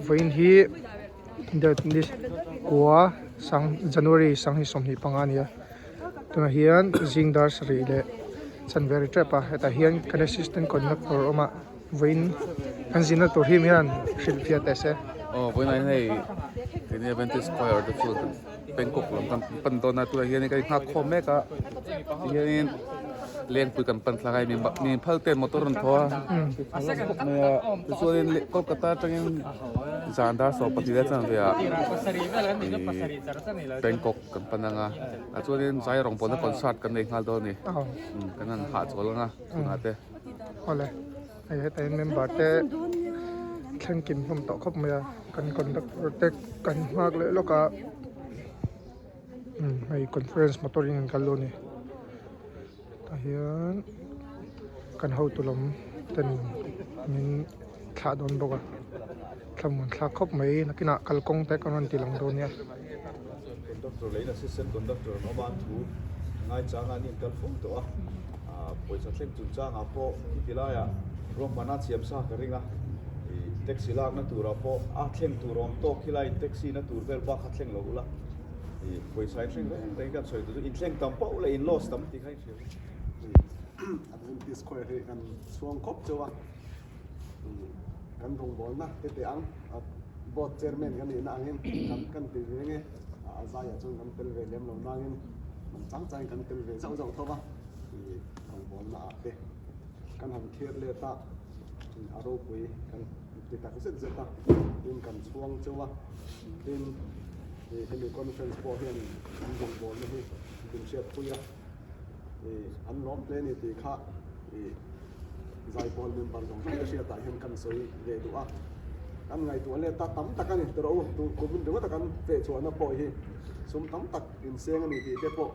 Vawiin hi date ni kua sang January sanghnih 25 a ni a tunah hian zing dar sarih leh chanve a ri tep a hetah hian kan assistant conductor a awm a vawiin kan zirna tur hi hian hrilhfiah teh se. Aw vawiinah hian hei keini Adventist choir te chu Bangkok lam kan pan dawn a tunah hian kan nghak khawm mek a tihianin Lengpui kan pan thlak a hei mi phal ten motor an thaw a khawp mai a tichuanin Kolkata atangin zan dar 12 a chanve ah ih Bangkok kan pan ang a ah chuanin zai rawngbawlna concert kan nei nghal dawn a ni kan han hahchawl ang a tunah te. Awle hei heta hian member te thleng kim hlawm tawh khawp mai a kan conductor te kan nghak leh lawk a umm hei conference motor in an kal dawn a ni tah hian kan hotu lam ten min thlah dawn bawk a thlamuan thlak khawp mai nakinah kalkawng te kan rawn ti lang dawn nia. Conductor leh in assistant conductor an awm a an thu ngaichang a an inkal fo tawh a ah pawisa thleng chungchangah pawh khiti laiah ruahmanna siam sa ka ring a ih taxi lakna turah pawh a thleng tur awm tawk khilai taxi na tur vel bak kha thleng lo ula ih pawisa in thleng reng reng kan sawi tur chu inthleng tam pauh leh in loss tam tih kha in hria Adventist khawi hi kan chhuang khawp chauh a kan rawngbawlna te teh ang board chairman ka nihna angin kan kan ti ve nge a zaiah chuan kan tel ve lem lo nangin man chang changin kan tel ve zauh zauh tho va rawngbawlna ah te kan han thlir let a a ropui kan ti tak zet zet a tin kan chhuang chauh a tin hemi conference pawh hian an rawngbawlna hi min hriatpui a. An lawm hle ni tih kha zaipawl member zawng zawng te hriatah hian kan sawi ve duh a, kan ngaihtuah let ta tam tak a ni tawh u, tun kum in ringawt a kan feh chhuahna pawh hi sum tam tak inseng a ni tih te pawh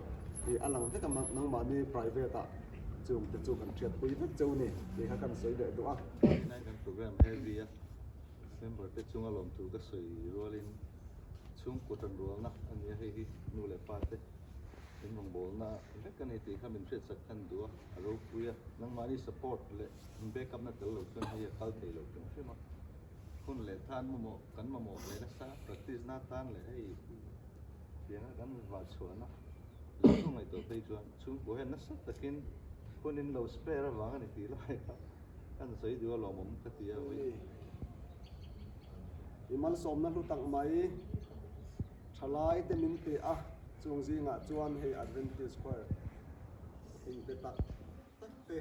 a lang vek a, nangmahni private ah chung te chu kan hriatpui vek cheu ni tih kha kan sawi leh duh a. Kan program heavy a, member te chunga lawmthu ka sawi rualin chhungkaw tanrualna a ni a, hei hi nu leh pa te. In rawngbawlna vek a ni tih kha min hriatsak khan duh a, a ropui a, nangmahni support leh in backup na tel lo chuan hei a kal thei lo hrim hrim a, hun leh tan mamawh kan mamawh hle nasa, practice na tan leh hei tianga kan vah chhuahna leh thu ngaihtuah phei chuan chhungkua hian nasa takin hun in lo spare avang a ni tih lai kha kan sawi duh a lawmawm ka ti a vawi. I malsawmna hlu tak mai. Thalai te min pe a, chung zingah chuan hei Adventist Choir thing pe tak tak te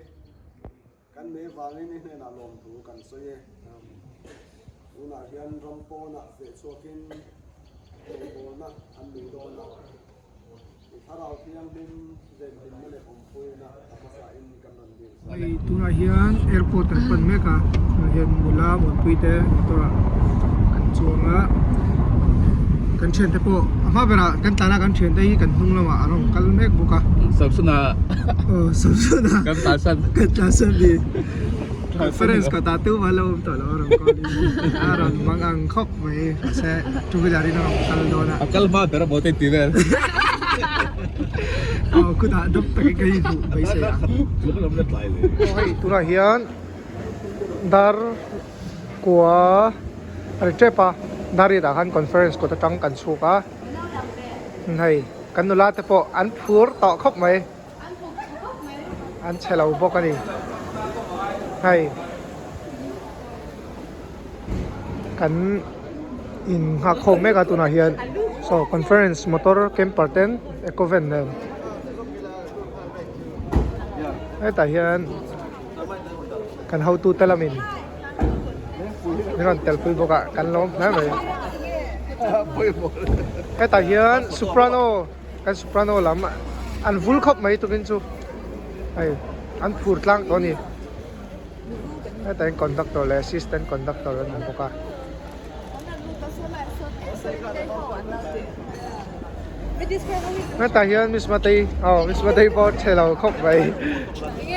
kan nei vangin i hnenah lawmthu kan sawi e. Tunah hian ram pawnah feh chhuakin rawngbawlna an nei dawn a, i Thlarau Thianghlim venhimna leh awmpuina a hmasain kan rawn dil sak. Hei tunah hian airport kan pan mek a tunah hian nula muanpui te motor ah kan chuang a kan thian te pawh a hma berah kan tlan a kan thian te hi kan hnung lamah an rawn kal mek bawk a Samsona aw Samsona kan tlan san kan tlan san ni conference ka ta tu mah la awm tawh lo a rawn call in a rawn mang ang khawp mai mahse two wheeler in a rawn kal dawn a a kal hma ber a maw te ti vel. Aw kutah dawp takin ka inhmuh beisei ang. Aw hei tunah hian dar kua a ri tep a dar riatah khan conference kawt atang kan chhuk a hei kan nula te pawh an phur tawh khawp mai an chhe lo bawk a ni hei kan in nghak khawm mek a tunah hian saw conference motor camper ten eco van nen hetah hian kan hotu te lamin min rawn tel pui bawk a kan lawm hle mai hetah hian soprano kan soprano lam an vul khawp mai tukin chu hei an phur tlang tawh a ni. Hetah hian conductor leh assistant conductor an awm bawk a. Hetah hian Miss Matei aw Miss Matei pawh a che lo khawp mai.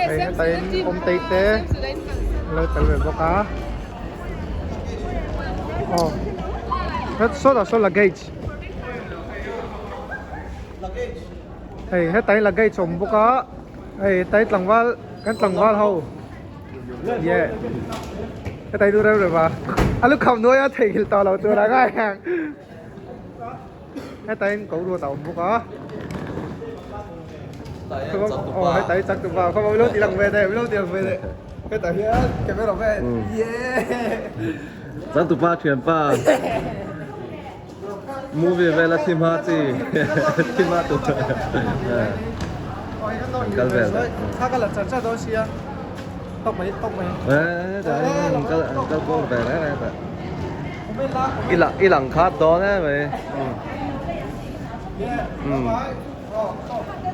Hei hetah hian Awmtei te an lo tel ve bawk a. Aw sawtah sawn luggage hei hetah hian luggage a awm bawk a hei hetah hi tlangval. Kan tlangval ho yeah hetah hi duh reuh reuh a. A lukham hnuaia theihnghilh tawh lo tur ang a heng. Heta in ko ruat a awm bawk a. Aw heta hi chak tupa khaw lo ti lang ve deuh lo ti lang ve deuh. Heta hian camera man yeah. Chak tupa thianpa. Movie vela thi hma chi thi hma tur an kal vel dah. Kha ka la char char dawn sia tawk mai tawk mai. Eh dah an kal an kal bawr ve reng reng dah. I lang i lang khat dawn e mai. Um.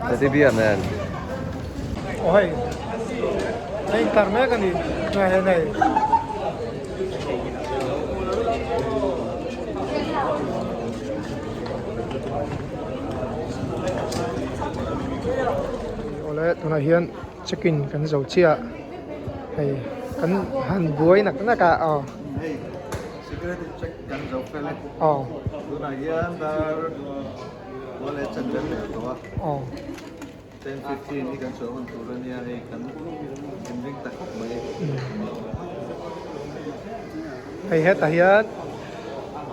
Teddy bear nen. Aw hei. Hei tar mek ani. Hei hei hei. Awle tunah hian check in kan zo chiah hei kan han buai nak nak a aw. Hei security check kan zo fel e. Aw. Tunah hian dar awle chan vel leh tawh a. Aw. 10:15 hi kan chhuah hun tur a nia hei kan inring ta khawp mai. Hei hetah hian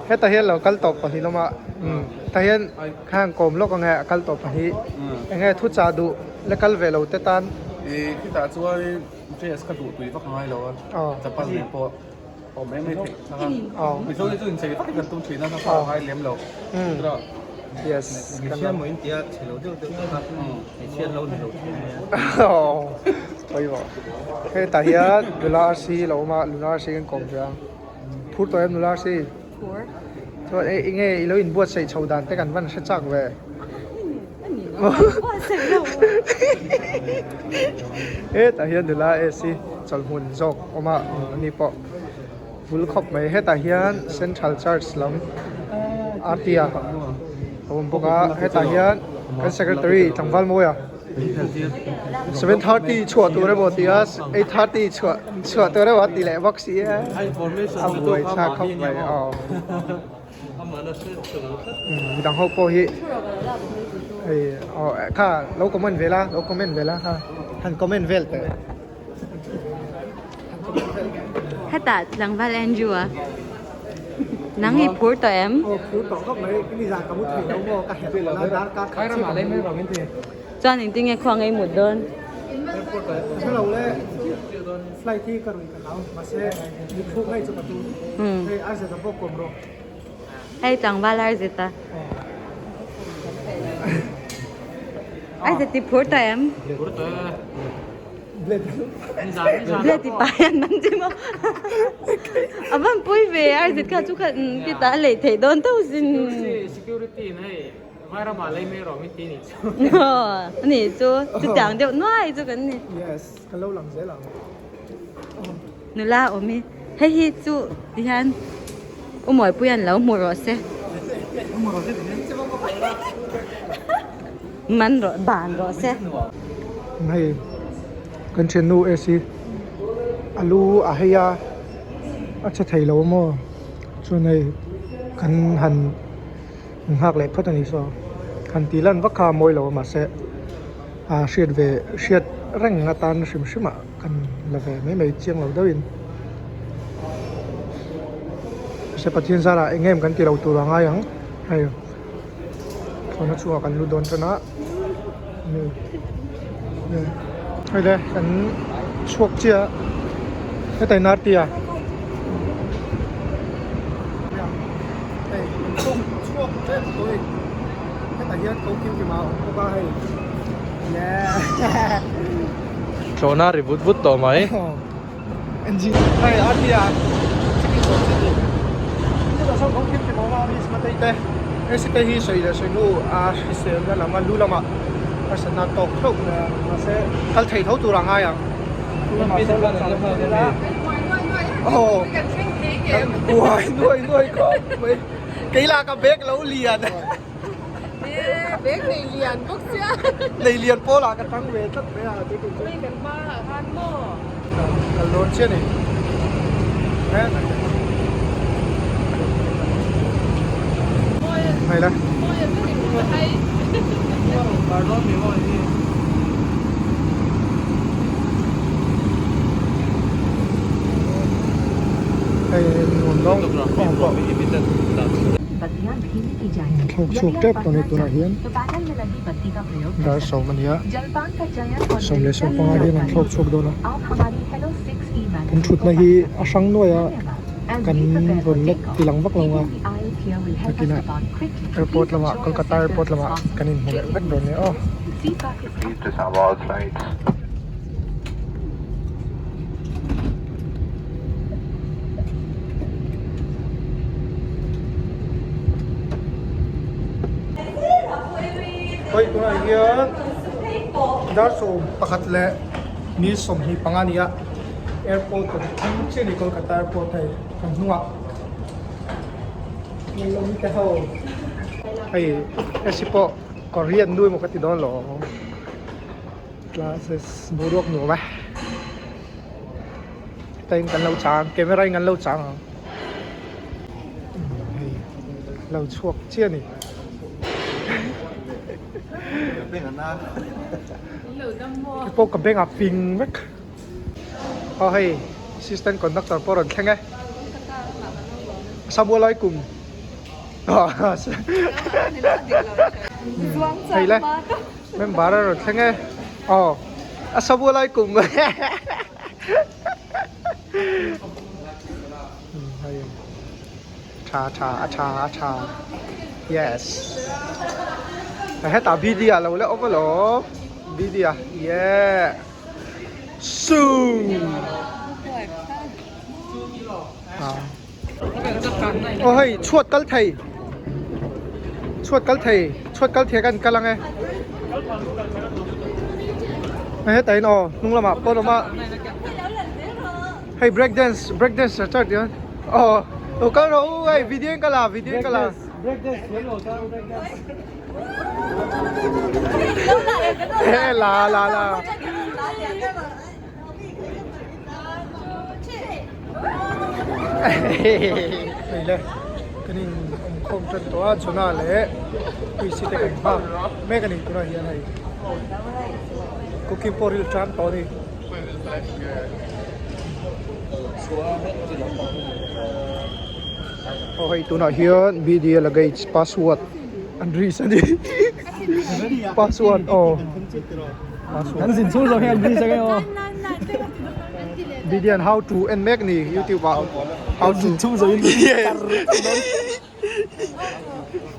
hetah hian lo kal tawp pahnih lawm a tah hian kha han kawm lawk ang e a kal tawp pahnih eng nge thu chah duh la kal ve lo te tan. Ih khitah chuan dress kha duh tui vak a ngai lo a chapal nen pawh awm em em theih thlang a mizo te chu inchei vak hi kan tum thin a a ngai lem lo yes hmeichhia maw in tia chhe lo deuh deuh te kha hmeichhia lo ni lo thei mai a pawimawh hetah hian nula arsi lo awm a nula arsi kan kawm ve a phur tawh em nula arsi phur chuan eng nge i lo inbuatsaih chho dan te kan van hre chak ve. Hetah hian nula AC chawlhmun zawk awm a ani pawh vul khawp mai hetah hian central church lam RT a awm bawk a hetah hian kan secretary tlangval mawi a 7:30 chhuah tur emaw tih a 8:30 chhuah chhuah tur emaw a ti leh bawk si a a buaithlak khawp mai aw. Midang ho pawh hi hei aw kha lo comment ve la lo comment ve la kha han comment vel teh. Hetah tlangval Andrew a nang i phur tawh em? Aw phur tawh khawp mai nizan ka mu thei lo maw ka herh la dar kar khat chiah ka mu. Chuan engtin nge khua ngei mut dawn? Ka hre lo le flight hi ka rui ka hlau mahse mi phuk ngei chu ka tum hei a zet a bawk kawm rawh. Hei tlangval ar zet a. Ai zet ti phur tawh em? Phur tawh e. Blade ti pai an man che maw? A van pui ve ar zet kha chu kha ti ta a lei theih dawn tho sin. Security in hei Vairama lei mai rawh min ti nih chu. Aw ani chu chutiang deuh nuai chu kan ni. Yes, ka lo lang zel ang. Nula awm hi hei hi chu ti hian u Mawipuii an lo hmu rawh se. Man rawh ban rawh se. Hei kan thiannu AC alu a hei a a che thei lo maw chuan hei kan han. Nghak leh phawt a ni saw han tih lan vak kha a mawi lo a mahse ah hriat ve hriat reng atan hrim hrim ah kan la ve mai mai chiang lo deuhin mahse Pathian zarah eng em kan ti lo tur a ngai ang hei thlawhna chhungah kan lut dawn tan a hei le kan chhuak chiah a hetah in arti a. Hei chhuak chhuak tep tawh hei hetah hian ko kim kim a awm bawk a hei yeah Thlawhna ri vut vut tawh mai. Engine hei a tia chicken tawh chi ni chutah sawn ko kim kim a awm a miss matei te hei te hi sawi leh sawi hnu a hrisel na lam a lu lamah harsatna tawk theuh mai a mahse kal thei tho tur a ngai ang. Uai nuai nuai khawp mai kei lah ka bag lo lian bag nei lian bawk sia nei lian pawh lah ka tang ve tlat mai a tui tum chu kan hma ah khan maw kal dawn chiah ni hei la Hei nuam lo Thlawk chhuak tep tawh a ni tunah hian dar sawm a ni a 115 hian an thlawk chhuak dawn a kan thutna hi a hrang nuai a kan rawn lek ti lang vak lo ang a nakinah airport lamah Kolkata airport lamah kan inhmu leh vek dawn nia aw. Hei tunah hian dar 11 leh ni 25 a ni a airport kan thleng chiah a ni Kolkata airport hei kan hnungah te ho hei AC pawh Korean nu emaw ka ti dawn lo. Classes boruak nuam a hetah kan lo chang camera in kan lo chang ang hei lo chhuak chiah a ni keipawh ka beng ah ping vek aw hei assistant conductor pawh a rawn thleng e samualai kum. Hei le member a rawn thleng e aw a sabu lai kum hei tha tha a tha a tha yes hetah bd ah lo la awm alawm bd ah yeah suu. Aw hei chhuat kal thei chhuat kal thei chhuat kal thei kan kal ang e hei hetah hian aw hnung lamah pawn awm a hei break dance break dance char char tih hian aw lo kal rawh u hei video in ka la video in ka la la la la. Hei le kan in awm khawm tan tawh a Jonah leh Chrissy te kan nghak mek a ni tunah hian hei cooking pawh ril tan tawh a ni. Aw hei tunah hian BDA luggage password an risk a ni password aw. Kan zin chhung zawng hian bridge ange aw. Bidian how to en mek ni youtube ah how to chhung zawng in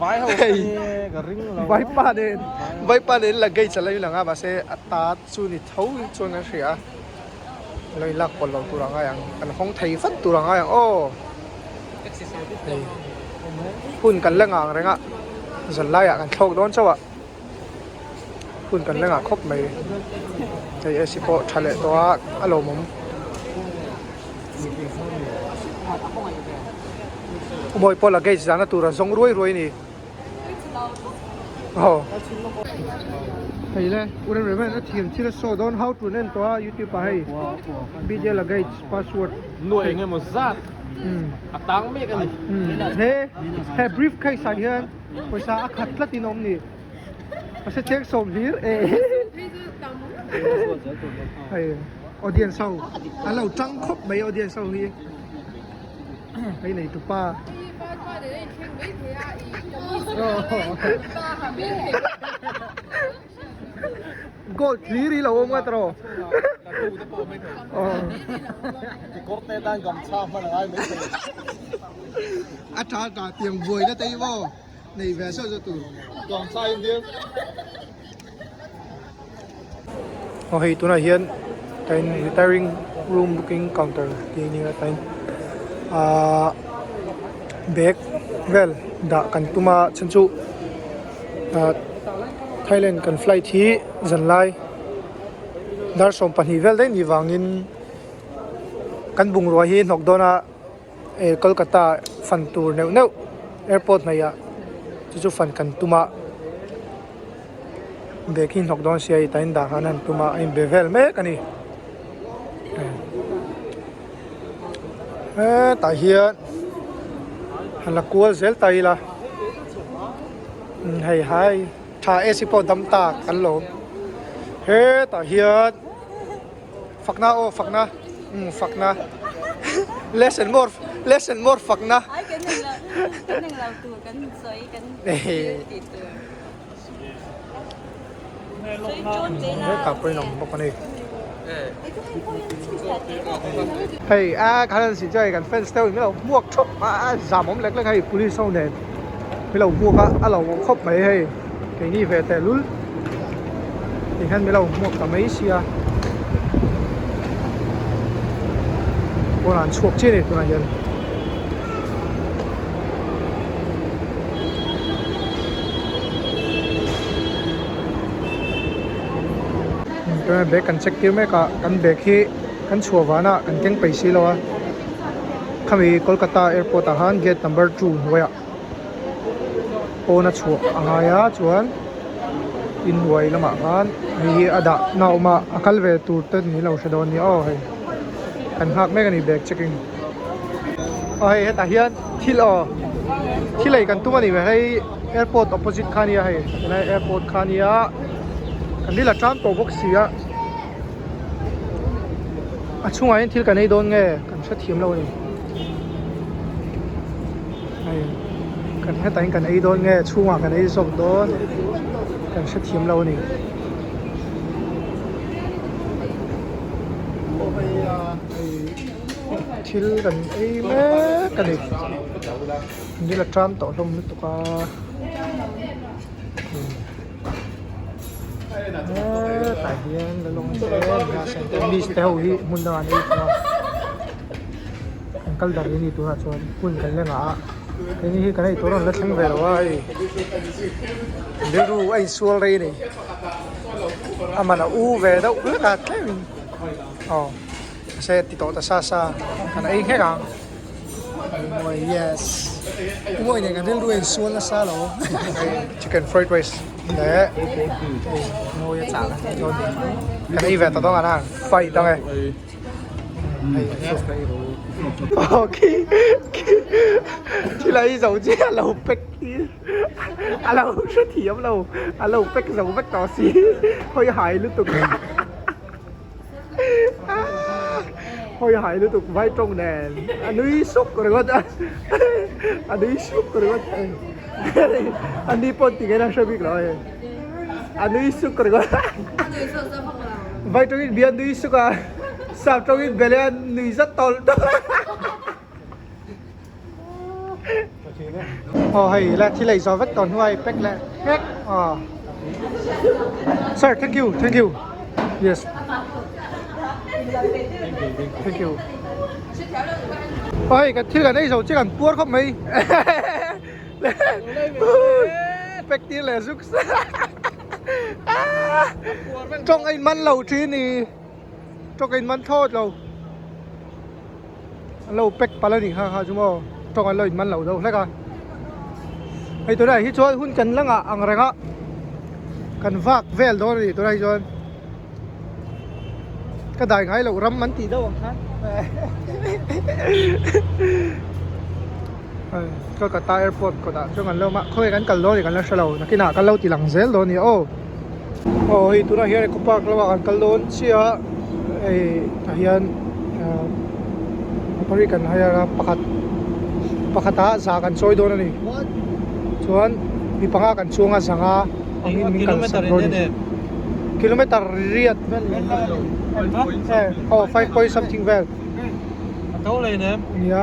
Vai ho ka ring lo. Vai pa nen vai pa nen luggage a lo inang a mahse a ta chu ni tho chuan kan hria a lo in lak pawlh lo tur a ngai ang kan hawng thei vat tur a ngai ang aw hei hun kan la ngang reng a zan laiah kan thlawk dawn chauh a. Hun kan la ngah khawp mai hei AC pawh tha leh tawh a a lawmawm mawi pawh luggage zahna tur a zawng ruai ruai a ni aw hei le u rem rem hian a thiam thil a saw dawn how to en tawh a youtube ah hei BJ luggage password nuai eng emaw zat a tang mek a ni he he briefcase ah hian Pawisa a khat tlat in awm ni. Mahse cheng sawm hlir e. Hei audience ho an lo tang khawp mai audience ho hi. Hei nei tu pa. Gold hlir hi lo awm ngat rawh. A tha tha tiang buai na te hi maw nei ve saw saw tur. Aw hei tunah hian tain retiring room booking counter tih a ni a tain ahh bag vel dah kan tum a chhan chu ahh Thailand kan flight hi zanlai dar 12 vel daih nih vangin kan bungrua hi hnawk dawn a. Eh Kolkata fan tur neuh neuh airport hnaihah chu chu fan kan tum a bag hi hnawk dawn sia ita in dah khan an tum a a inbe vel mek a ni hetah hian han la kual zel ta ila hei hai tha AC pawh dam ta kan lawm hetah hian. Fakna aw fakna umm fakna less and more. Less and more fakna. Ai kan eng lo kan eng lo tur kan sawi kan thil tih tur. Sawi ṭawn ve la. Hetah pawh in awm bawk a ni. Hei a khan an si chuan kan fans te ho in min lo hmuak thawp a a zam awm lek lek a hei police ho nen min lo hmuak a a lo awm khawp mai hei keini ve tehlul tikhian min lo hmuak ta mai sia pawnah an chhuak chiah a ni tunah hian. Tunah bag kan check tir mek a kan bag hi kan chhuah vanah kan keng peih si lo a khami Kolkata airport ah khan gate number 2 hnuaiah pawn a chhuah a ngai a chuan inhnuai lamah khan hei hi a dah na a awm a a kal ve tur te ni lo hre dawn nia aw hei kan nghak mek a ni bag checking aw hei hetah hian thil aw thil ei kan tum a ni ve hei airport opposite kha ania hei tunlai airport kha ania kan ril a ṭam tawh bawk si a a chhungah hian thil kan ei dawn nge kan hrethiam lo a ni hei kan hetah hian kan ei dawn nge chhungah kan ei zawk dawn kan hrethiam lo a ni. Thil kan ei mek a ni nil a ṭam tawh hlawm lutuk a hetah hian lalawng te miss te ho hi hmun dangah an ei thung a an kal darh a ni tunah chuan hun kan la ngah a keini hi kan ei tur a rawn la thleng ve lo a hei rilru a insual rei a ni a man a u ve deuh hlek a tlem in aw mahse ti tawh ta sa sa kan ei nghek ang mawi yes mawi nen kan rilru a insual nasa lo chicken fried rice leh mawi a chah kan ei ve ta dawn a fight ang e. Aw khi khi thil a ei zo chiah a lo pack hi a lo hrethiam lo a lo pack zo vek tawh si hawi hai lutuk hawi hai lutuk vai tawng nen a nui suk ringawt a a nui suk ringawt a ni pawh ti nge a hre bik lo hei a nui suk ringawt vai tawngin bia nui suk a sap tawngin bele a nui zat tawlh tawlh aw hei la thil ei zawh vek tawh hnuai pack leh vek aw sir thank you thank you yes thank you aw hei kan thil kan ei zo chiah kan puar khawp mai pack tir leh zuk tawng a inman lo thin ni tawng a inman thlawt lo an lo pack palh a nih kha kha chu maw tawng an lo inman lo deuh hlek a hei tunah hi chuan hun kan la ngah ang reng a kan vak vel dawn a ni tunah hi chuan ka dai ngai loh ram an tih deuh ang khan Kolkata airport kawtah chuan kan lo awm a khawnge kan kal dawn tih kan la hre lo nakinah kan lo ti lang zel dawn a ni aw aw hei tunah hian eco park lamah kan kal dawn chiah a hei tah hian motor hi kan hire a pakhat pakhatah za kan chawi dawn a ni chuan mi panga kan chuang a zanga angin min kalsan dawn a ni kilometer riat vel aw five point something vel. A to lei nem. Nia.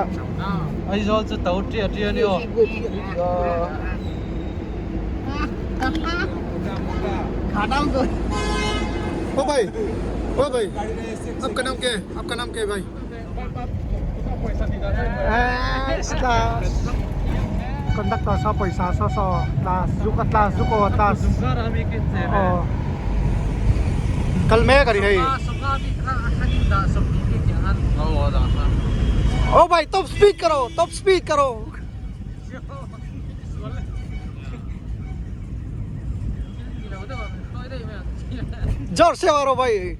Aizawl chu to tia tia ni aw. O bhai, o bhai. Aapka naam kya hai? Aapka naam kya hai bhai? Class. Conductor saw pawisa saw saw class zuk a class zuk aw class. Aw. Kal mek a ni hei. Oh bhai top speed karo top speed karo. Jor se maro bhai.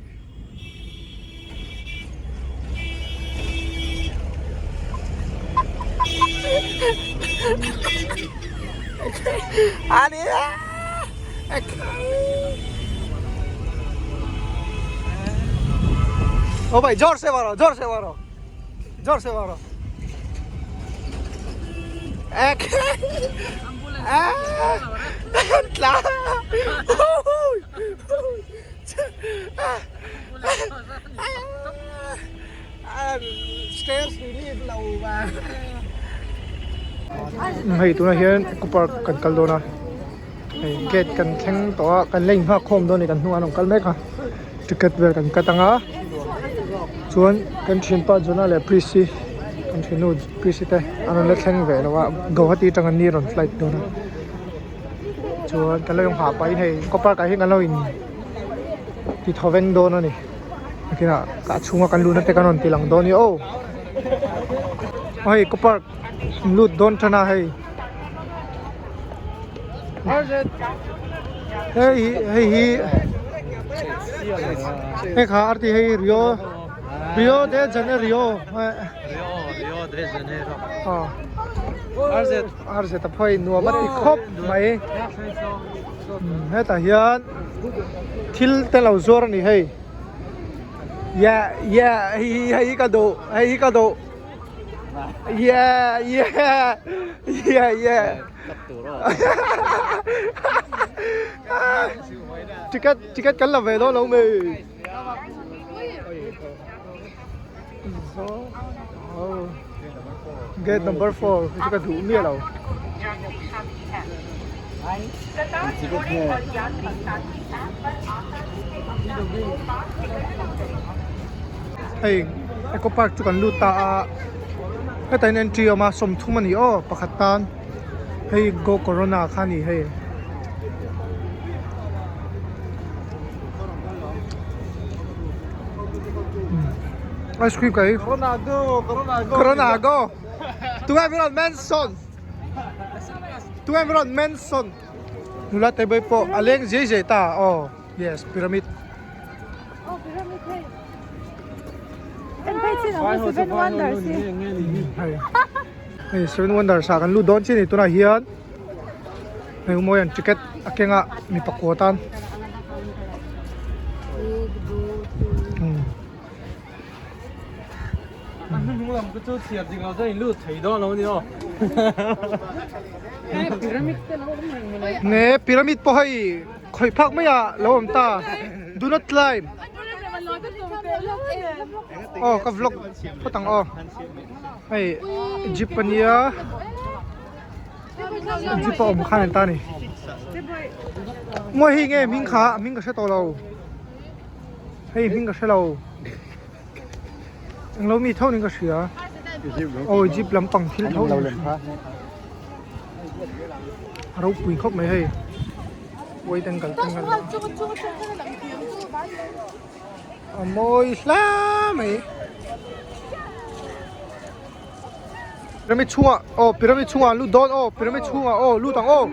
Ani ओ भाई जोर से मारो जोर से मारो जोर से मारो। Hei tunah hian eco park kan kal dawn a hei gate kan thleng tawh a kan la inghak khawm dawn a ni kan hnungah an rawn kal mek a ticket vel kan cut ang a chuan kan thianpa Jonah leh Prissy kan thiannu Prissy te an rawn la thleng ve lo a Guwahati atang an ni rawn flight dawn a chuan kan lo inghah pahin hei eco park ah hian kan lo in ti thaw veng dawn a ni. Nakinah kah chhunga kan luhna te kan rawn ti lang dawn i aw hei eco park lut dawn tan a hei hei hei hi hei kha arti hei Rio Rio de Janeiro Rio de Janeiro RZ a phawi nuam a ti khawp mai hetah hian thil te lo zuar a ni hei yeah yeah hei hi hei hi ka duh hei hi ka duh yeah yeah yeah yeah ticket ticket kan la ve dawn lo mi Gate number 4 hi chu ka duh miah lo. Hei Eco Park chu kan lut ta a hetah hian entry a awm a 30 a ni aw pakhat tan hei go corona kha a ni hei. Ice cream ka hi. Corona go, Corona go. Corona go. Tungai min rawn mention. Tungai min rawn mention. Nula te bai pawh a leng zei zei ta. Oh, yes, pyramid. Oh, pyramid hei. En phei chin ang Seven Wonders hi. Hei. Hei Seven Wonders ah kan lut dawn chin ni tunah hian. Hei mawi an ticket a keng a mi pakua tan. Nge pyramid pawh hei khawih phak mai ah lo awm ta do not climb aw ka vlog phawt ang aw hei jeep ania. Jeep a awm khan an ta ni. Mawi hei nge hming kha a hming ka hre tawh lo. Hei hming ka hre lo. Englo mi tho ning ka hria. Aw jeep lampang thil tho ning ka hria. A ropui khawp mai hei. Wait angle teng a. A mawi hla mai. Pyramid chhungah aw pyramid chhungah an lut dawn aw pyramid chhungah aw lut ang aw.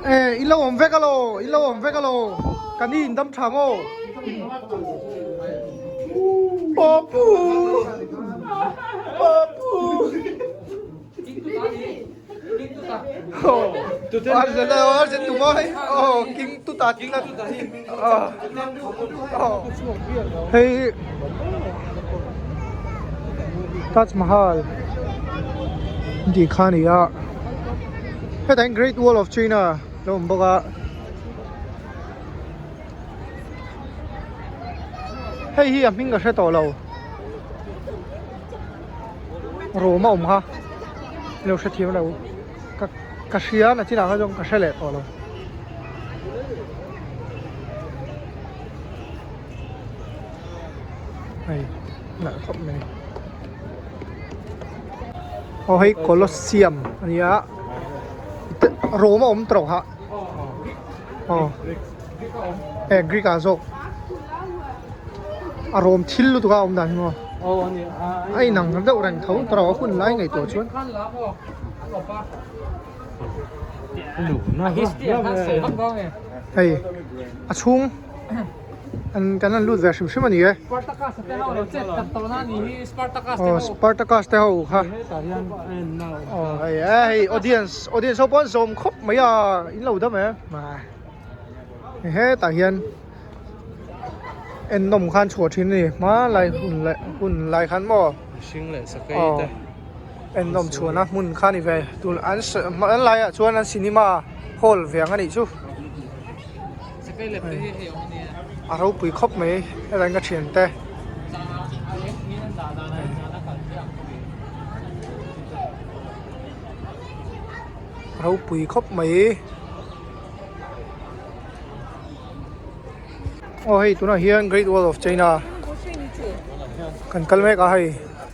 Eh, in lo awm vek alo, in lo awm vek alo. Kan i indam tha maw? Papu! Papu! Arjun, Arjun tu maw hei? Oh, king tu ta king tu ta hi. Hei Taj Mahal tih kha a ni a hetah hian Great Wall of China lo awm bawk a hei hi a hming ka hre tawh lo rawm a awm kha lo hrethiam lo ka ka hria na chinah kha chuan ka hre leh tawh lo. Hei nalh khawp mai aw hei colosseum a nia rawm a awm tawh ha aw eh greek ah zawk a rawm thil lutuk a awm dan hi maw a inang deuh reng tho tawh a hun lai ngaihtuah chuan. Hei a chhung. An kan han lut ve hrim hrim a ni e. Spartacus te ho lo chet tak tawh na ni hi Spartacus te ho. Aw Spartacus te ho kha. Aw hei e hei audience audience ho pawh an zawm khawp mai a in lo dam em. Hei hetah hian ennawm khan chhuah thin a ni hma lai hun leh hun lai khan maw. Mihring leh sakei te. Ennawm chhuahna hmun kha a ni ve tun an an laiah chuan an cinema hall ve ang a nih chu. A ropui khawp mai helai ka thian te. A ropui khawp mai. Aw hei tunah hian Great Wall of China kan kal mek a hei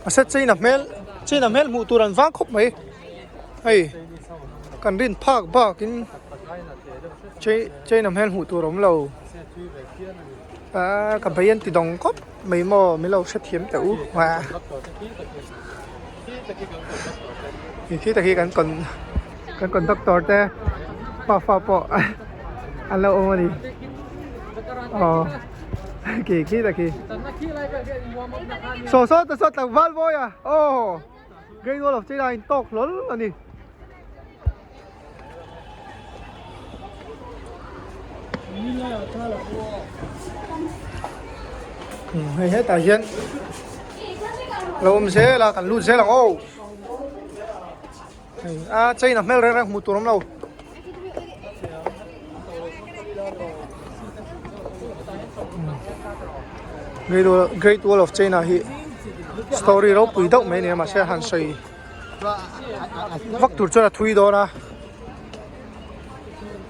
a set China hmel China hmel hmuh tur an vang khawp mai hei kan rin phak bak in China hmel hmuh tur a awm lo ah ka bei an ti dawng khawp mai maw min lo hrethiam teh u khi tak hi kan con kan conductor te pafa pawh an lo awm a ni aw khi khi tak hi saw saw ta saw tlangval mawi a aw Great Wall of China a intawk hlawl a ni. Hei hetah hian lo awm zel a kan lut zel ang aw hei a chain a hmel reng reng hmuh tur awm lo. Great Wall Great Wall of China hi story ropui deuh mai a ni a mahse han sawi vak tur chuan a thui dawn a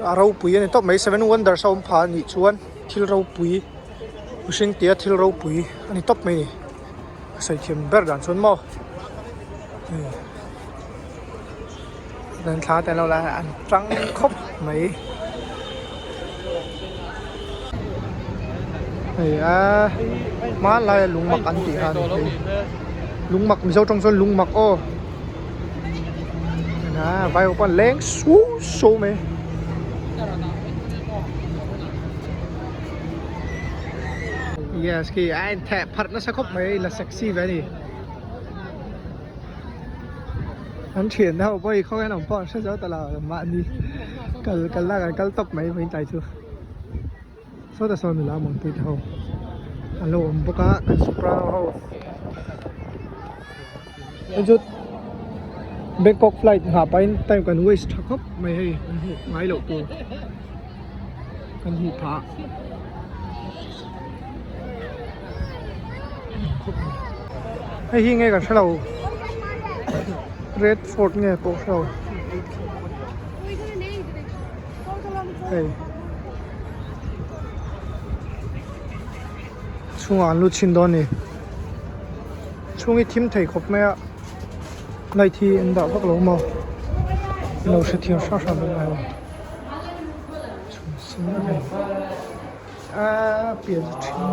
a ropui a ni tawp mai seven wonders a awm phah a nih chuan thil ropui mihring tia thil ropui a ni tawp mai a ni a sawi thiam ber dan chuan maw dan thla te an lo la a an tang khawp mai hei a hmanlai a lung mak an tih kha a ni hei lung mak mizo tawng chuan lung mak aw a vai ho pawh an leng su su mai. Yes khi a in theh pharh nasa khawp mai la sexy ve a ni. An thian ho pawh hi khawngaih an awm pawh an hre zo ta lo mahni kal kal na kan kal tawp mai mai tlai chu sawtah sawn nula mangpui te ho an lo awm bawk a kan soprano ho hei chu Bangkok flight nghah pahin time kan waste tha khawp mai hei kan hmuh ngai loh tur kan hmuh phah. Hei hi nge kan hrelo Red Fort nge pawh hrelo hei chhungah an lut chhin dawn a ni chhung hi thim thei khawp mai a light hi an dah vak lo maw an lo hrethiam hrang hrang dawn a hei chhung sin a hei. A pian thin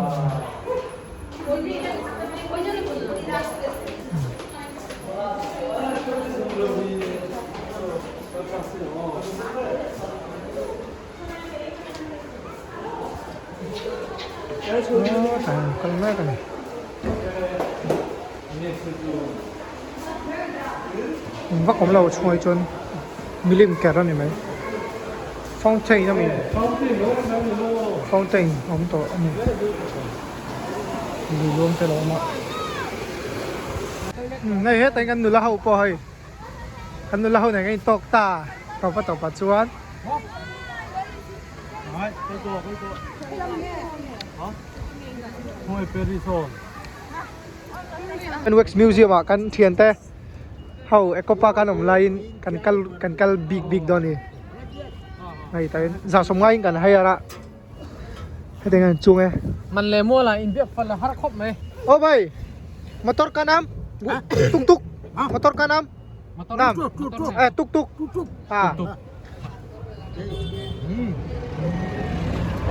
kal mek a ni vak awm lo chhungah hi chuan milim ker a ni mai. Fountain a mi fountain a awm tawh a ni lui luang te a lo awm a hei hetah hian kan nula ho pawh hei kan nula ho nen kan intawk ta tawpa tawpah chuan Wax Museum ah kan thiante ho Eco Park an awm laiin kan kal kan kal bik bik dawn a ni hei tah hian zah sawm ngaiin kan hire a hetiang hian an chung e. Man leh mual ah inbiak fal a har khawp mai. Aw bhai motor ka nam tuk tuk motor ka nam nam eh tuk tuk ah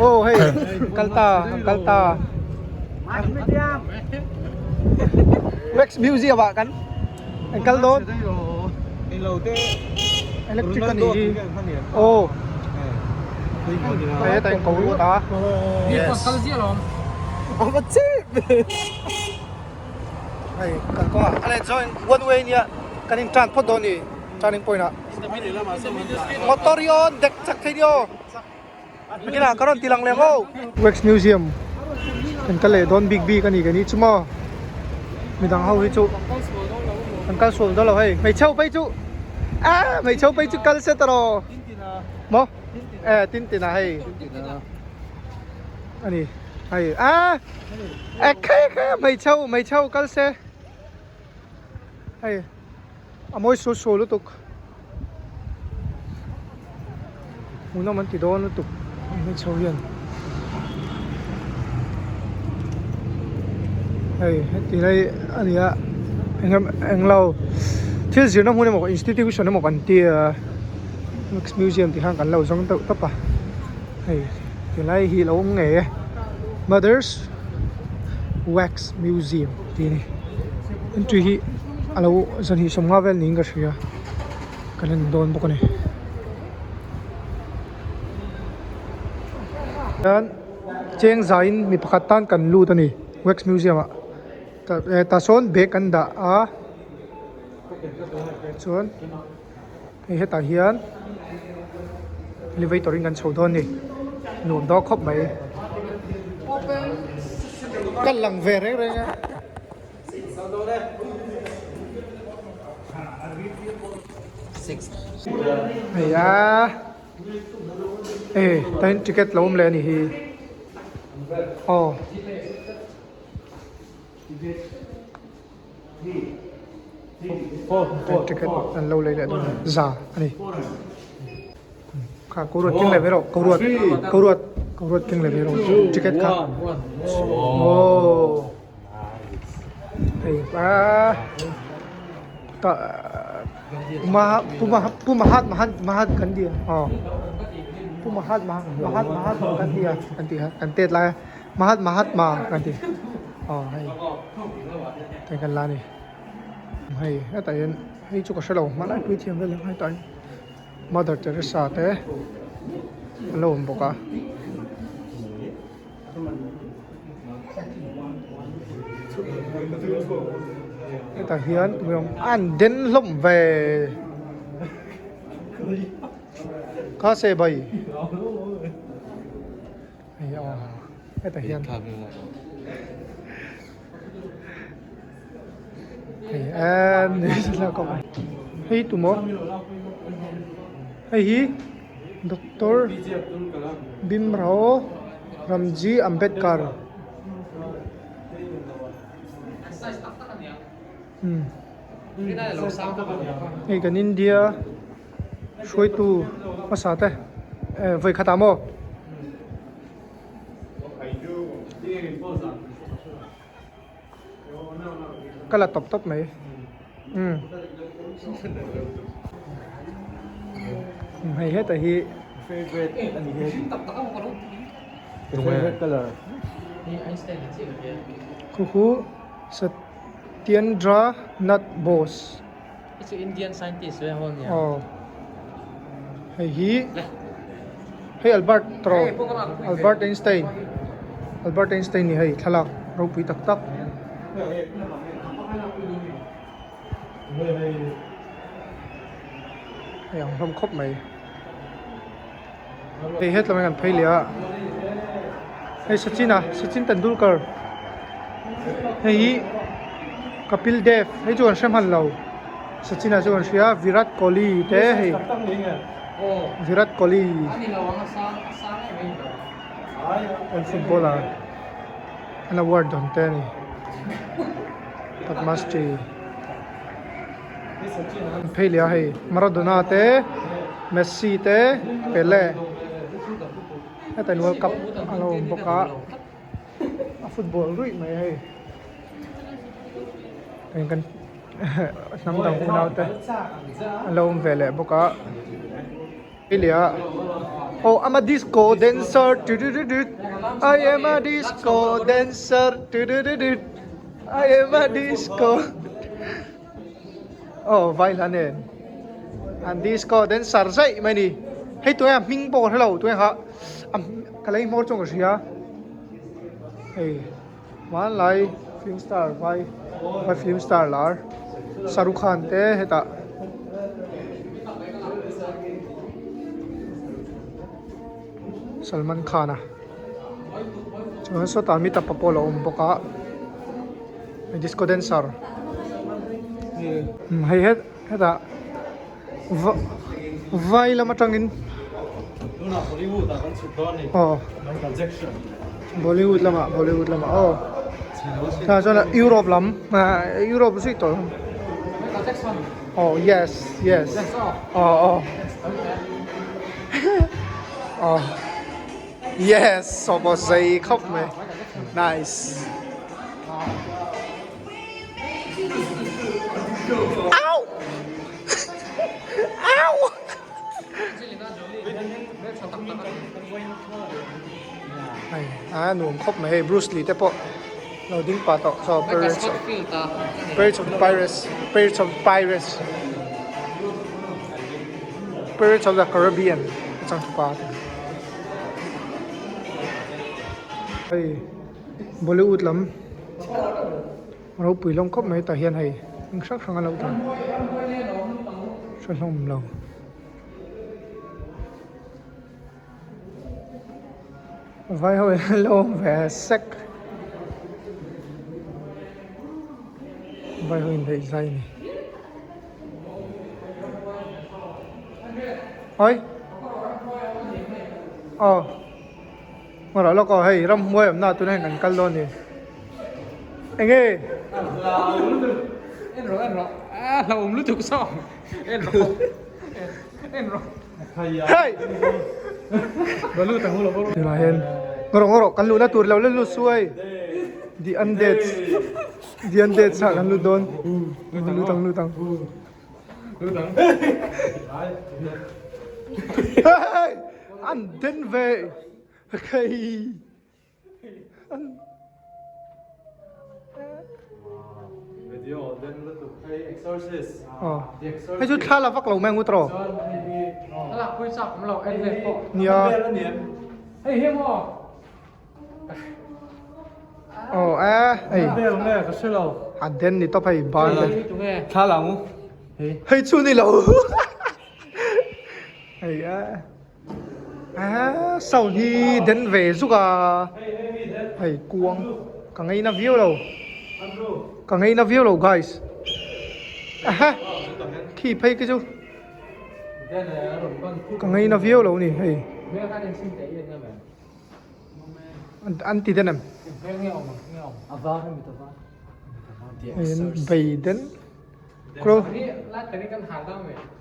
Aw hei kal ta kal ta Wax Museum ah kan an kal dawn electric a nih hi aw. Hei hetah in ko lut a. Yes. Hei kan kawng ah a leh chuan one way nia kan in tan phawt dawn a ni turning point ah. Motor hi aw dek chak thei ni aw. Kinah ka rawn ti lang leh ang aw. Wax Museum kan kal leh dawn bik bik a ni ka nih chu maw midang ho hi chu kan kal sual dawn lo hei hmeichhe ho phei chu ah hmeichhe ho phei chu kal se ta rawh maw e tin tin ah hei a ni hei ah e khai khai hmeichhe ho hmeichhe ho kal se hei. A mawi sual sual lutuk. Hmuhnawm an ti dawn lutuk hmeichhe ho hian. Hei heti lai a ni a eng englo thil zirna hmun emaw institution emaw kan tia wax museum tih khan kan lo zawng deuh tawp a hei tilai hi a lo awm ngei e mothers wax museum tih a ni entry hi a lo zanhnih sawmnga vel niin ka hria kan en dawn bawk a ni hian cheng zaiin mi pakhat tan kan lut a ni wax museum ah tah sawn bag an dah a chuan. Hei hetah hian elevator in kan chho dawn a ni nuam dawn khawp mai ka lang ve reng reng a. Hei a e tain ticket lo awm leh a ni hi aw. Ticket an lo lei leh dawn a za a ni kha ko ruat keng leh ve rawh ko ruat ko ruat ko ruat keng leh ve rawh ticket kha aw hei ah tah pu pu mahat mahat mahat gandhi aw pu mahat mahat mahat gandhi a kan tih kha kan tet lai a. Mahatma Mahatma kan ti aw hei hei kan la a ni hei hetah hian hei chu ka hrelo hmanlai pui thiam vel ang hetah hian Mother Teresa te an lo awm bawk a. Hetah hian an den hlawm ve. Kha se bai. Hei aw hetah hian hei em hei tumaw hei hi doctor Bhimrao Ramji Ambedkar umm hei kan India. Hruaitu hmasa te eh vawi khat ah maw? Ka la tawp tawp mai umm hei hetah hi khu khu Satyendra Nath Bose. Hi chu Indian scientist ve ho ania. Aw. Hei hi hei Albert tro Albert Einstein Albert Einstein ni hei thlalak ropui tak tak. Hei ang hlawm khawp mai. Hei hetlai kan phei leh a hei Sachin a Sachin Tendulkar hei hi Kapil Dev hei chu kan hre hman lo Sachin a chu kan hria Virat Kohli te hei Virat Kohli an footballer an award dawn te a ni Padma Shri. An phei leh a hei Maradona te Messi te Pele heta in world cup a lo awm bawk a a football ruih mai hei heng kan hnam dang unau te an lo awm ve leh bawk a phei leh a oh I'm a disco dancer tu tu tu tu I am a disco dancer tu tu tu tu I am a disco Aw vai hla nen an disco dancer zaih mai a ni. Hei tunge a hming pawh ka hre lo tunge kha a ka lei hmawr chuan ka hria hei hmanlai film star vai vai film star lar Shahrukh Khan te hetah Salman Khan a chuan sawtah Amitabh pawh a lo awm bawk a disco dancer hei hetah. Va vai lam atangin Tunah Bollywood ah kan chhuk dawn a ni. Aw. Michael Jackson. Bollywood lamah Bollywood lamah aw. Tah chuan Europe lam Europe zui tawh lam. Michael Jackson. Aw yes yes. Aw aw. Aw. Yes sawpaw zei khawp mai. Nice. Au! Au! Hei a nuam khawp mai hei Bruce Lee te pawh lo ding pah tawh saw Pirates of Pirates of Pirates Pirates of Pirates Pirates of the Caribbean a chang thupa te hei Bollywood lam ropui hlawm khawp mai tah hian hei eng hrang hrang a lo dah hre hlawm lo. Vai ho hian an lo awm ve sek vai ho in daih zai a ni. Oi aw. Hmarah lawk aw hei ramhmuai awmna ah tunah hian kan kal dawn a ni. Enge? En rawh en rawh a hlauhawm lutuk saw en rawh en rawh. Hei! Tunah hian ngaw rawh ngaw rawh kan luhna tur lo la lut su hei. The undead the undead ah kan lut dawn. Lut ang lut ang. Hei! An den ve hei an Video den lutuk hei exorcist. Aw hei chu thla la vak lo mai ang u tawh. Thla lak pui chak awm lo en let pawh. Nia. Hei hi maw. Aw e hei. Bel nge ka hre lo. A den ni tawp hei ban te. Thla la ang u. Hei chu ni lo. Hei a. Aa sound hi den ve zuk a hei kuang ka ngaina viau lo ka ngaina viau lo guys aha khi phei khi chu ka ngaina viau lo ni hei an ti den em hei an bei den. Kro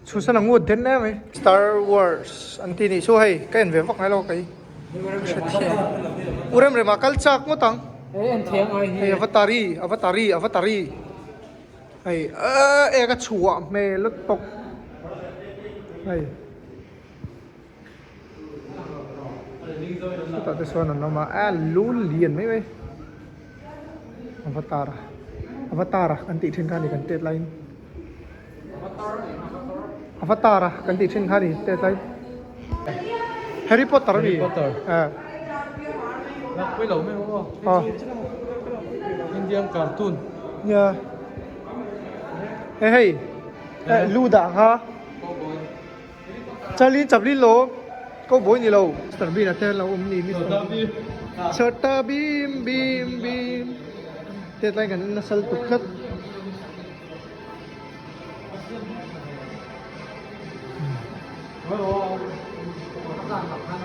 Chhusan ang ngut den em mai. Star Wars an tih nih chu hei ka en ve vak ngai lo kei ka hre thiam. U rem rem ah kal chak ngawt ang. Hei avatari avatari avatari hei eh ka chhuah hmel lutuk hei. Chutah te chuan an awm a a lu lian mai mai avatar avatar a kan tih thin kha a ni kan tet laiin avatar a kan tih thin kha a ni tet laiin Harry Potter a ni eh aw Indian cartoon nia hei hei lu dah kha. Charlie Chaplin lo cowboy ni lo Mister Bean a te lo awm ni Mister Bean Chhota Bheem Bheem Bheem te tlai kan en nasal tuk tlat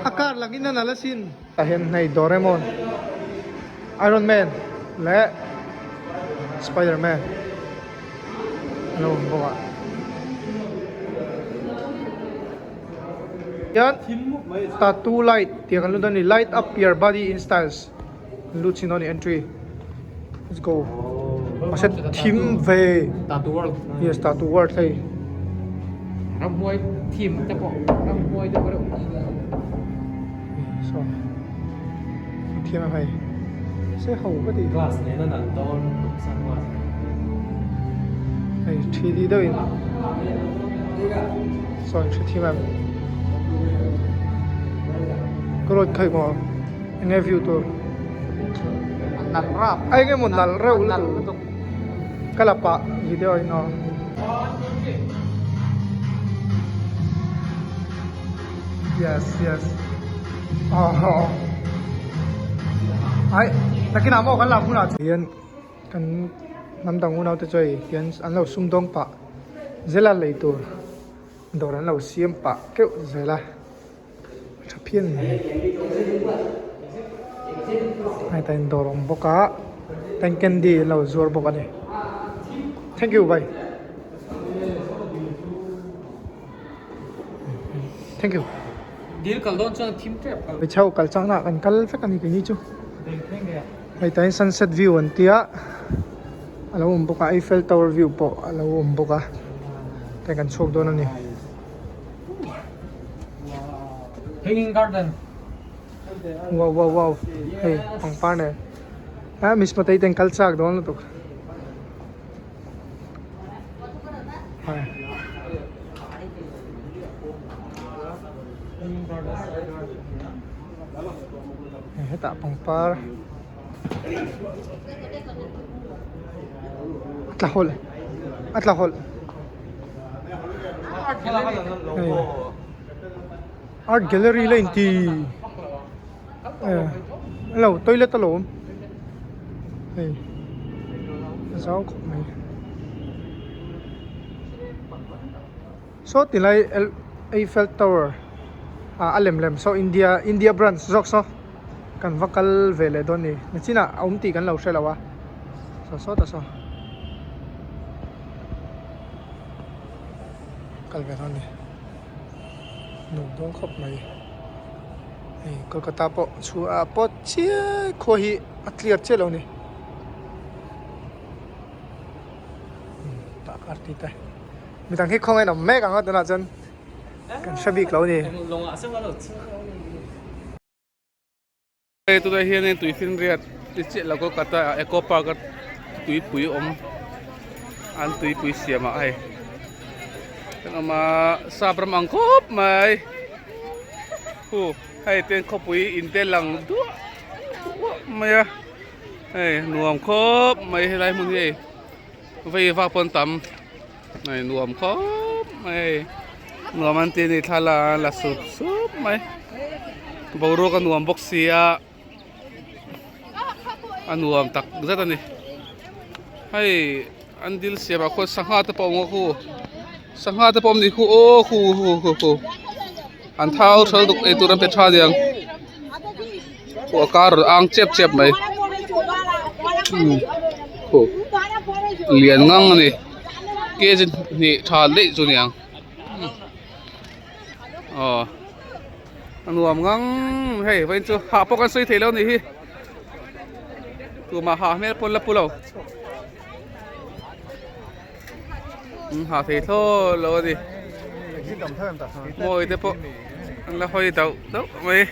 a car langin a nalh asin tah hian hei Doraemon Iron Man leh Spider Man. A lo awm bawk a hian tattoo light tih kan lut a ni light up your body in styles an lut chin dawn a ni entry let's go mahse thim ve tattoo world yes tattoo world hei ramhuai thim te pawh ramhuai deuh reuh saw thiam em hei se ho ka ti glass nen a nalh dawn sunglass hei 3D deuhin saw in hre thiam em. Ka road kha emaw enge view tur a enge maw nalh reuh lutuk ka la pah video in aw. Yes yes aw ai nakinah maw kan lak hunah chuan kan hnam dang unau te chu hei hian an lo sumdawng pah zel a lei tur dawr an lo siam pah keuh zel a. Tha phian mai. Heta in dawr awm bawk a tank candy an lo zuar bawk a ni. Thank you bye. Thank you. Dil kal dawn chuan thim tep kal. Hmeichhe ho kal chakna ah kan kal vek a ni keini chu. Heta in sunset view an tia a lo awm bawk a Eiffel tower view pawh a lo awm bawk a hei kan chhuak dawn a ni. Hanging garden. Wow wow wow hei pangpar nen ah miss matei ten kal chak dawn lutuk hai hetah pangpar a tla hawlh a tla hawlh. Art gallery la inti lo toilet a lo awm hei a zau khawp mai saw tilai Eiffel Tower ah a lem lem saw India India branch zawk saw kan va kal ve leh dawn a ni nachinah a awm tih kan lo hre lo a saw saw ta saw. Kal ve dawn ni nuam dawn khawp mai hei Kolkata pawh chhuah ah pawh chiai khua hi a clear chiah lo a ni tah kar tih te midang hi khawngaih in awm mek ang a tunah chuan kan hre bik lo a ni. Hei tunah hianin tuifinriat ti chiah lo Kolkata ah Eco Park a tuipui awm an tuipui siam ah hei kan awm a sap ram ang khawp mai hu hei ten khawpui in te lang duah duah mai a hei nuam khawp mai helai hmun hi hei vei vak pawn tam hei nuam khawp mai hei nuam an ti a ni thla la sup sup mai boruak a nuam bawk si a a nuam tak zet a ni hei an dil siam ah khuan sangha te pawh a awm a khu sangha te pawh a awm ni khu aw khu khu khu khu an thau thal duk ei tur an pe tha aniang khu a kar rawn ang chep chep mai khu lian ngang a ni kg hnih tha daih chu niang aw a nuam ngang hei vawiin chu hah pawh kan sawi thei lo a nih hi tumah hah hmel pawn la pu lo hah thei thlawt lo a ni mawi te pawh an la hawi dauh dauh mai.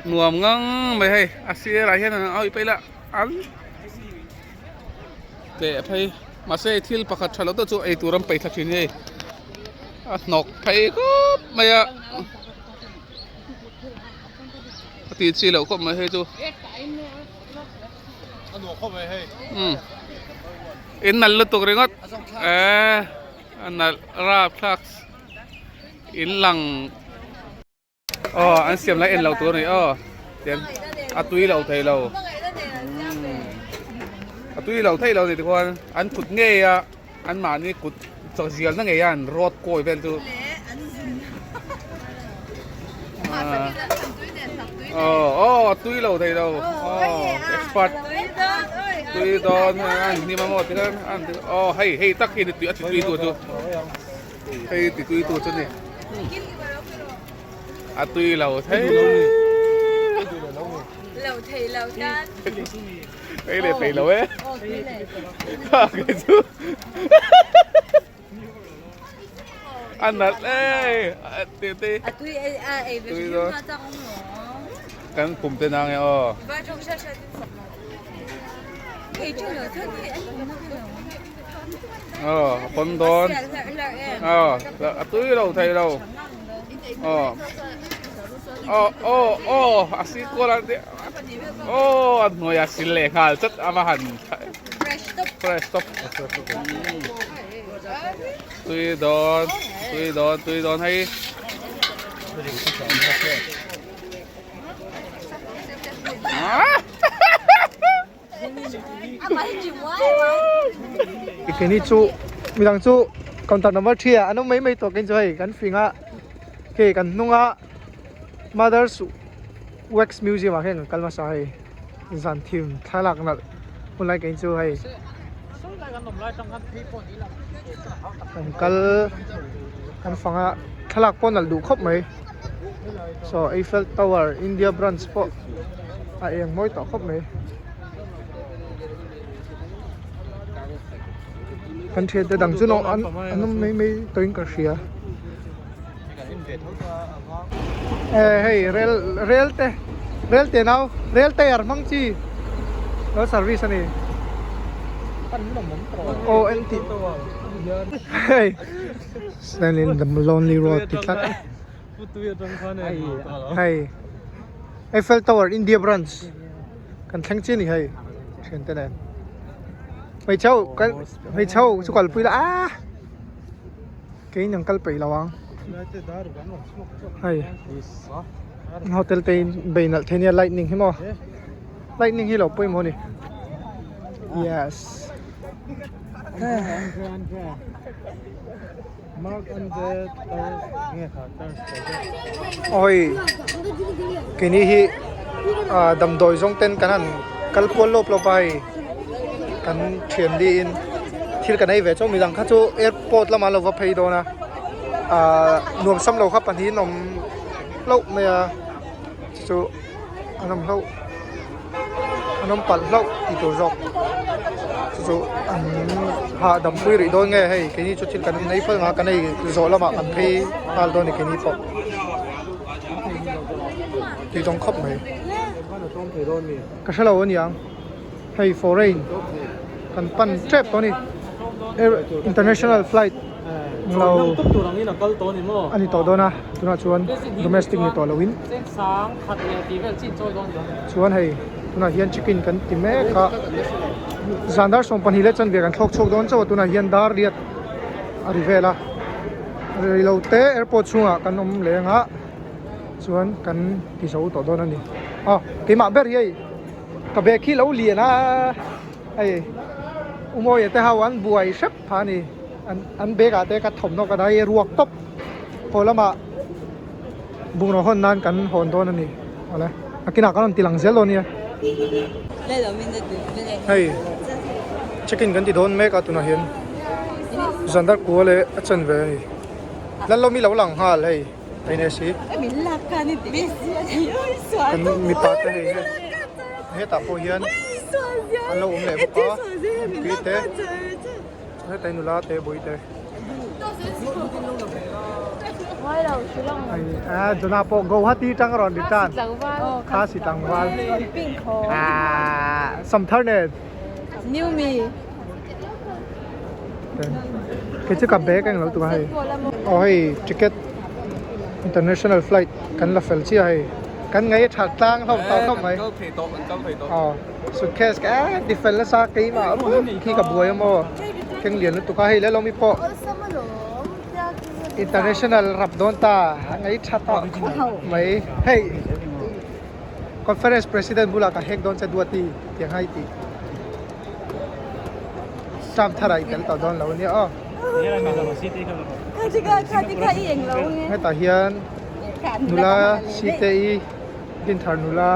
Nuam ngang mai hei a sirah hian an awih paih la an teh phei mahse thil pakhat tha lo deuh chu ei tur an paih thla thin hei a hnawk phei khawp mai a a tih chi loh khawp mai hei chu umm in nalh lutuk ringawt eee. A nalh rapthlak in lang aw an siam lai en lo tur a ni aw tian a tui lo thei lo a tui lo thei lo ni tikhuan an kut ngei a an mahni kut chawzial na ngei a an rawt kawi vel chu aw aw a tui lo thei lo aw expert tui dawn an hnim a maw tikhan an aw hei hei tak hi ni tui a ti tui tu chu hei ti tui tu chu ni a tui lo thei lo thei lo tan hei le thei lo e kha cái chu A nalh e ti ti. A tui ei a ei ve hrim hma chang awm lo. Kan kum te nang e aw. Ba thong sha sha tin sak lo. Kei chu lo chuan hei an kum na lo. Aw a pawn dawn. Aw a tui lo thei lo. Aw aw aw aw a si kual a aw a hnuai a sil leh nghal chat a va han fresh top. Tui dawn tui dawn tui dawn hei. Keini chu midang chu counter number 3 ah an awm mai mai tawh keini chu hei kan fing a hei kan hnung a mother's wax museum ah khian kan kal hmasa hei zan thim thlalak nalh hun lai keini chu hei kan kal kan fang a thlalak pawh nalh duh khawp mai saw Eiffel tower India branch pawh a eng mawi tawh khawp mai kan thian te dang chu an an awm mai mai tawhin ka hria eh hei rel rel te rel te nau rel tyre hmang chi lo service a ni aw en tih hei stand in the lonely road ti tlat hei Eiffel Tower India branch kan thleng chiah a ni hei thian te nen hmeichhe ho kal hmeichhe ho chu kalpui la aaa keiin an kal peih lo ang hei hotel te in bei nalh thei nia lightning hi maw lightning hi lo pawimawh a ni yes. Awi keini hi ah damdawi zawng ten kan han kal kual lawp lawp a hei kan thian liin thil kan ei ve chauh midang kha chu airport lamah an lo va phei dawn a ah nuam sam lo kha pahnihin awm hlauh mai a chu chu an awm hlauh an awm palh hlauh tih tur zawk chu chu an hahdam pui rih dawn nge hei keini chu thil kan nei fal ang a kan ei zawh lamah kan phei nghal dawn a ni keini pawh tui dawng khawp mai ka hrelo a niang hei foreign kan pan tep tawh a ni international flight lo a ni tawh dawn a tunah chuan domestic ni tawh loin chuan hei tunah hian check in kan ti mek a zan dar 12 leh chanve kan thlawk chhuak dawn chauh a tunah hian dar riat a ri vel a reilo te airport chhungah kan awm leng a chuan kan ti zo tawh dawn a ni aw keimah ber hi hei ka bag hi lo lian a hei umawi te ho an buai hrep pha a ni an an bag ah te ka thawmhnaw ka dah hi ruak tawp haw lamah bungraw hawn nan kan hawn dawn a ni awle a kinah kan rawn ti lang zel dawn nia hei check in kan ti dawn mek a tunah hian zan dar kua leh a chanve a ni Lalawmi lo lang nghal hei a in si kan mipa te hei hetah pawh hian an lo awm leh bawk a tui te heta nula te bawih te a Jonah pawh Guwahati tang a rawn return Khasi tlangval ah Samthar nen Kei chu ka bag a englo tuk a hei aw hei ticket international flight kan la fel chiah hei kan ngaih a that tlang hlawm tawh khawp mai aw suitcase ka eh ti fel nasa keimah khi ka buai a maw keng lian lutuk a hei leh lawmi pawh international rap dawn ta a ngaih tha tawh khawp mai hei conference president bulah ka hek dawn che duati tiang hai tih. Sam thar ah i tel tawh dawn lo ania aw. Hetah hian nula Site i Dinthar nula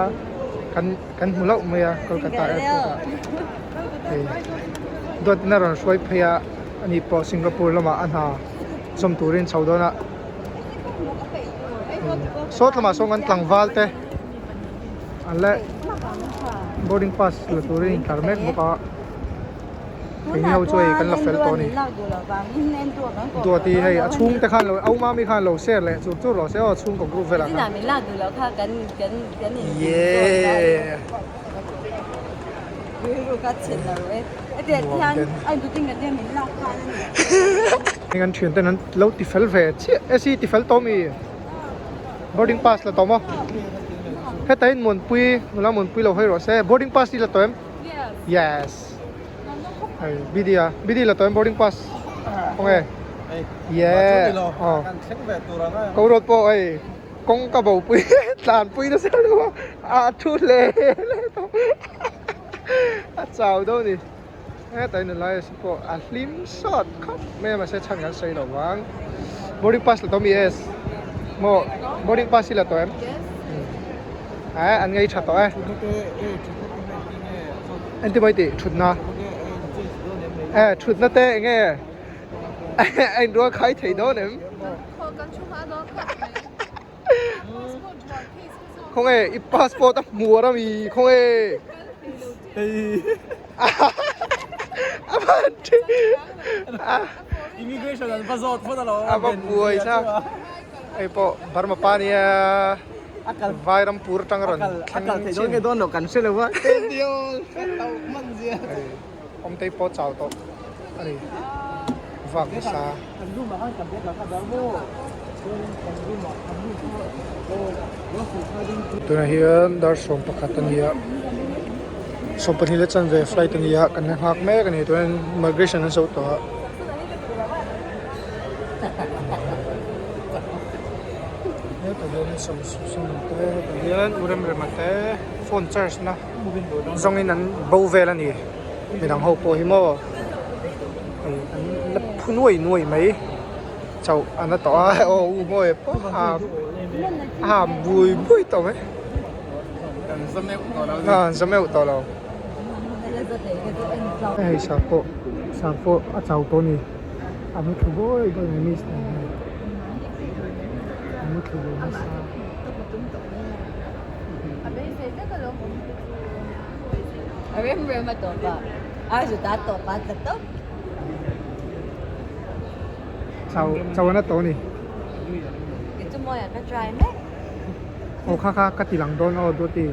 kan kan hmu loh mai a Kolkata airport ah hei dawt in a rawn hruai phei a ani pawh Singapore lamah a hna zawm turin chho dawn a sawt lamah sawn kan tlangval te. An la boarding pass la turin intlar mek bawk a keini ho chu hei kan la fel tawh a ni duati hei a chhung te khan lo au mami khan lo share leh chur chur rawh se aw chhungkaw group velah khan yeee. Heng an thian ten an lo ti fel ve chiah e si ti fel tawh mi boarding pass la tawh maw heta in Muanpui nula Muanpui lo hawi rawh se boarding pass hi la tawh em yes hei B D a B D la tawh em boarding pass khawnge yeah aw ko road pawh hei kawng ka bo pui tlan pui nasa lo a a thu hle hle tawh a chau deuh a ni hetah hian nula esi pawh a hlim sawt khawp mai a mahse chhan kan sawi lo vang boarding pass la tawh mi es maw boarding pass hi la tawh em eh an ngei tha tawh e engti mai tih thutna eh thutna te eng nge a inrual khai thei dawn em. Khawnge i passport a hmuar ami khawnge a van thi Immigration an va zawt phawt alo a va buai sa hei pawh Burma pa nia Vairampur atang rawn thleng chin nge dawn lo kan hre lo a Awmtei pawh chau tawh a ni vak nasa. Tunah hian dar 11 a ni a, 12 leh chanve flight a ni a, kan la nghak mek a ni tunah hian migration an zo tawh a. Hetah hian sawm te hetah hian u Remrema te phone charge na zawngin an bo vel a ni. Midang ho pawh hi maw hei an la phu nuai nuai mai chauh an la tawh a aw u mawi pawh a a bui bui tawh mai an za meuh tawh lo hei sah pawh sah pawh a chau tawh a ni a mu thlu bawi bawi mai miss nen hian a mu thlu ve nasa. A rem rem a tawp a, a zut a tawp a tla tawp. Chau chau an a tawh a ni. Kei chu mawiah ka try mek. Aw kha kha ka ti lang dawn aw Duati.